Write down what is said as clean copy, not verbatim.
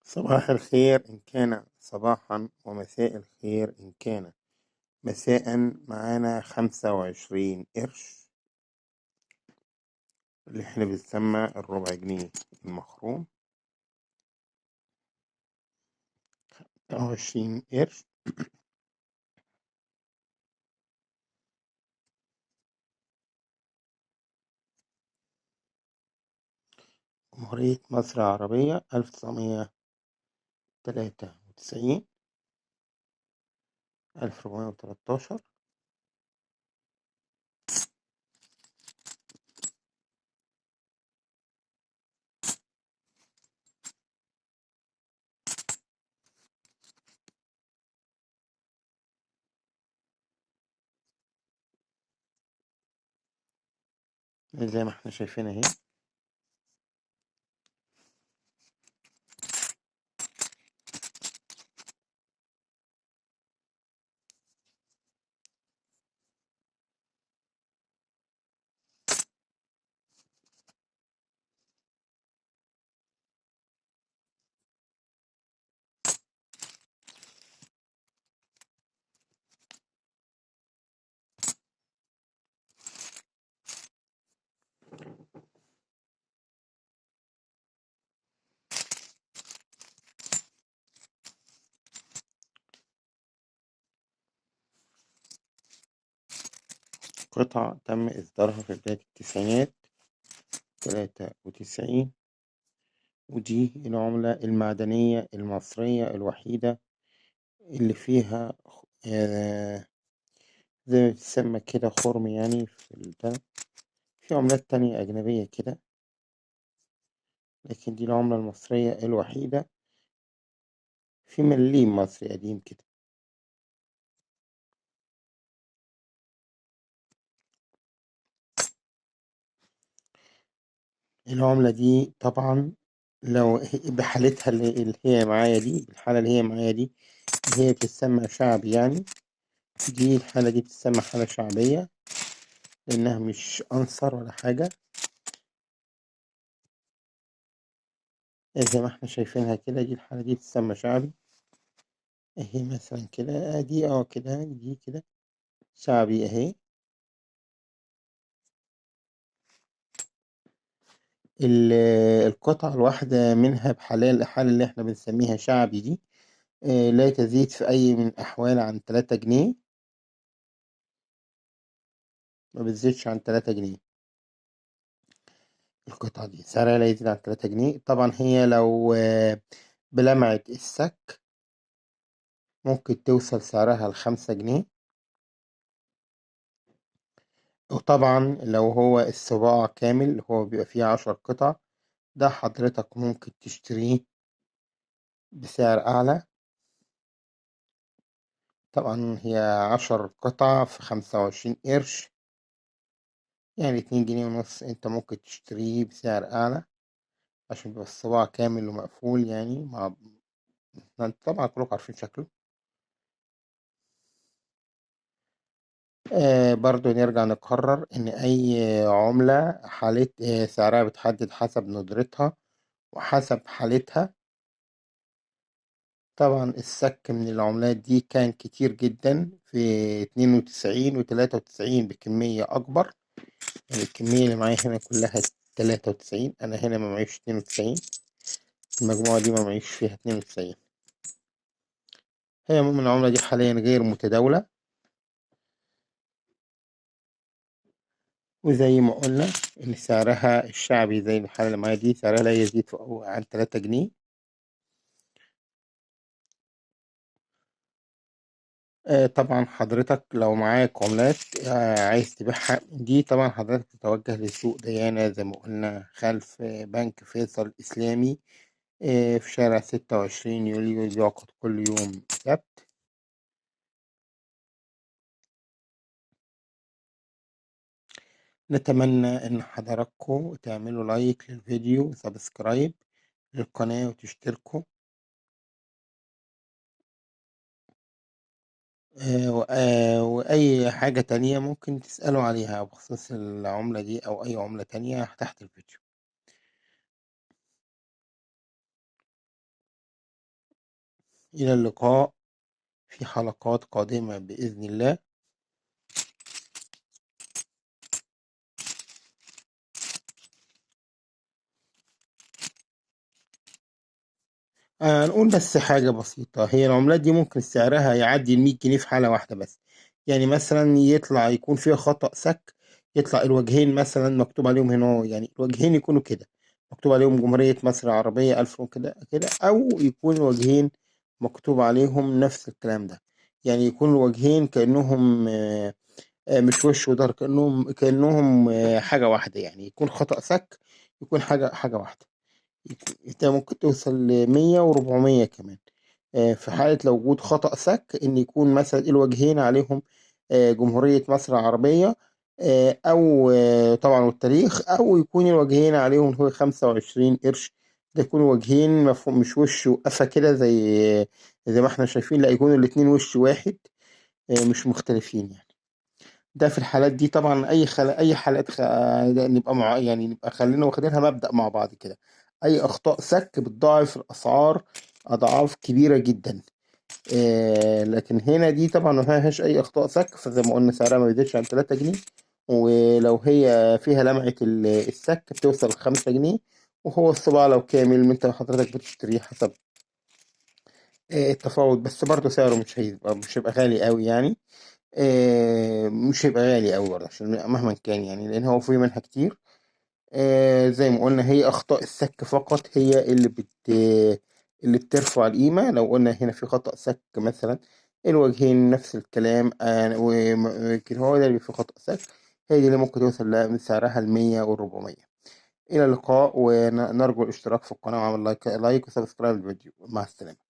صباح الخير إن كان صباحا، ومساء الخير إن كان مساء. معانا 25 قرش اللي احنا بنسمى الربع جنيه المخروم، 25 قرش. جمهورية مصر العربية 1993، 1413. زي ما احنا شايفين اهي. قطعة تم إصدارها في بداية التسعينات، 93، ودي العملة المعدنية المصرية الوحيدة اللي فيها زي ما بتسمى كده خرم يعني في البتاع. في عملات تانية أجنبية كده، لكن دي العملة المصرية الوحيدة في مليم مصري قديم كده. العملة دي طبعا لو بحالتها اللي هي معايا دي، بالحالة اللي هي معايا دي، اللي هي بتسمى شعبي يعني، دي الحالة دي بتسمى حالة شعبية لأنها مش أنصر ولا حاجة. زي ما احنا شايفينها كده، دي الحالة دي بتسمى شعبي اهي، مثلا كده دي كده، دي كده شعبي اهي. القطعة الواحدة منها بحلال الحالة اللي احنا بنسميها شعبي دي لا تزيد في أي من الأحوال عن 3 جنيه، ما بتزيدش عن 3 جنيه. القطعة دي سعرها لا يزيد عن 3 جنيه. طبعا هي لو بلمعة السك ممكن توصل سعرها ل5 جنيه، وطبعا لو هو الصباع كامل هو بيبقى فيه 10 قطع، ده حضرتك ممكن تشتريه بسعر أعلى. طبعا هي 10 قطع في 25 قرش، يعني 2 جنيه ونص، انت ممكن تشتريه بسعر أعلى عشان بيبقى الصباع كامل ومقفول يعني، مع طبعا كلكم عارفين شكله. برضو نرجع نقرر ان اي عملة حالة سعرها بتحدد حسب ندرتها وحسب حالتها. طبعا السك من العملات دي كان كتير جدا في 92 و93 بكمية اكبر، يعني الكمية اللي معايا هنا كلها 93، انا هنا ما معيش 92، المجموعة دي ما معيش فيها 92. هي عموما العملة دي حاليا غير متداولة، وزي ما قلنا إن سعرها الشعبي زي الحالة اللي معايا دي سعرها لا يزيد عن 3 جنيه. طبعا حضرتك لو معاك عملات عايز تبيعها دي، طبعا حضرتك تتوجه لسوق ديانا زي ما قلنا خلف بنك فيصل الإسلامي في شارع 26 يوليو، بيعقد كل يوم سبت. نتمنى ان حضراتكم تعملوا like للفيديو و subscribe للقناة وتشتركوا، وأي حاجة تانية ممكن تسألوا عليها بخصوص العملة دي أو أي عملة تانية تحت الفيديو. إلى اللقاء في حلقات قادمة بإذن الله. نقول بس حاجة بسيطة، هي العملات دي ممكن سعرها يعدي 100 جنيه في حالة واحدة بس، يعني مثلا يطلع يكون فيها خطأ سك، يطلع الوجهين مثلا مكتوب عليهم هنا، يعني الوجهين يكونوا كده مكتوب عليهم جمهورية مصر العربية 1000 وكده كده، أو يكون الوجهين مكتوب عليهم نفس الكلام ده، يعني يكون الوجهين كأنهم مش وش وظهر، كأنهم حاجة واحدة، يعني يكون خطأ سك، يكون حاجة واحدة. انت ممكن توصل لمية وربعمية كمان. في حالة لو وجود خطأ سك، إن يكون مثلا الوجهين عليهم جمهورية مصر العربية، أو طبعا والتاريخ، أو يكون الوجهين عليهم هو 25 قرش، ده يكون وجهين مفهوم، مش وش وقفة كده زي ما احنا شايفين، لا يكونوا الاتنين وش واحد، مش مختلفين يعني. ده في الحالات دي طبعا أي حالات نبقى مع، يعني نبقى خلينا واخدينها مبدأ مع بعض كده. أي أخطاء سك بتضاعف الأسعار أضعاف كبيرة جدا، لكن هنا دي طبعا ما فيهاش أي أخطاء سك، فزي ما قلنا سعرها ما بيزيدش عن 3 جنيه، ولو هي فيها لمعة السك بتوصل 5 جنيه، وهو الصباع لو كامل انت حضرتك بتشتريه حسب التفاوض، بس برضه سعره مش هيبقى غالي قوي يعني، مش هيبقى غالي قوي برضه عشان مهما كان يعني، لأن هو في منها كتير. زي ما قلنا هي أخطاء السك فقط هي اللي بترفع القيمة. لو قلنا هنا في خطأ سك مثلا، الوجهين نفس الكلام، ويمكن هو ده اللي في خطأ سك، هي دي اللي ممكن توصل من سعرها المية والربعمية. إلى اللقاء، ونرجو الاشتراك في القناة وعمل like و subscribe للفيديو. مع السلامة.